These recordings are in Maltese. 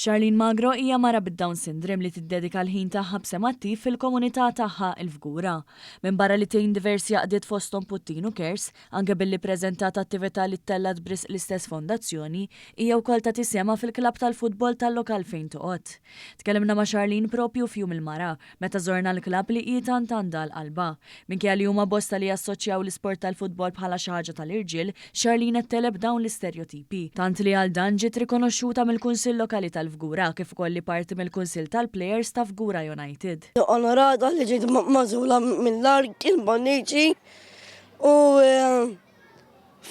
Charlene Magro hija mara bid-Down Syndrome li tiddedika l-ħin tagħha b'sehem attiv fil-komunità tagħha il-Fgura. Minbarra li tgħin diversi għaqdiet fosthom Puttinu Cares, anke billi ppreżentat attività li ttellgħet b'risq l-istess fondazzjoni, hija wkoll tagħti sehemha fil-klabb tal-futbol tal-lokal fejn toqgħod. Tkellimna ma' Charlene proprju f'Jum il-Mara, meta żorna l-klabb li hi tant għandha għal qalbha. Minkejja li huma bosta li jassoċjaw l-isport tal-futbol bħala xi ħaġa tal-irġiel, Charlene qed tegħleb dawn l-isterjotipi. Tant li għal dan ġiet rikonoxxuta mill-Kunsill Lokali tal-Fgura kif ukoll li parti mill-Kunsill tal-Plejers ta' Fgura United. Onorata li ġiet magħżula mill-Arkin Bonnici u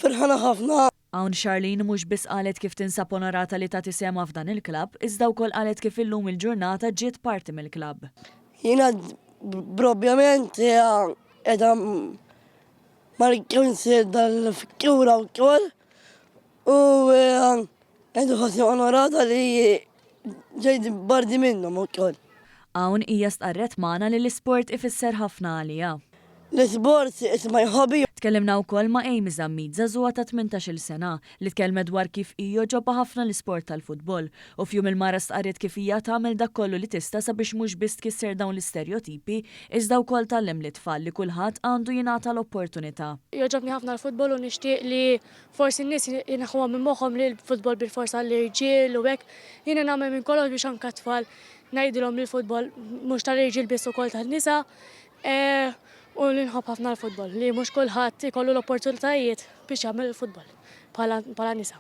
ferħana ħafna. Hawn Charlene mhux biss qalet kif tinsab onorata li tagħti sehemha f'dan il-klabb, iżda wkoll qalet kif illum il-ġurnata ġiet parti mill-klabb. Jiena propjament qiegħda mal-Kunsill tal-Fgura wkoll u qed inħossni onorata li ġejt parti minnhom ukoll. Hawn hija stqarret magħna li l-isport ifisser ħafna għaliha. L-isport is my hobby. Tkellimna wkoll ma' Amy Zammit, żagħżugħa ta' 18-il sena, li tkellmet dwar kif hi jogħġobha ħafna l-isport tal-futbol u f'Jum il-Mara stqarret kif hija tagħmel dak kollu li tista' sabiex mhux biss tkisser dawn l-isterjotipi iżda wkoll tgħallem lit-tfal li kulħadd għandu jingħata l-opportunità. Jogħġobni ħafna l-futbol u nixtieq li forsi n-nies jneħħuha minn moħħhom li l-futbol bilfors għall-irġiel u hekk. Jiena nagħmel minn kollox biex anke t-tfal ngħidilhom li l-futbol mhux tal-irġiel biss ukoll tan-nisa u li nħobb ħafna l-futbol li mhux kulħadd ikollu l-opportunitajiet biex jagħmel il-futbol bħala nisa.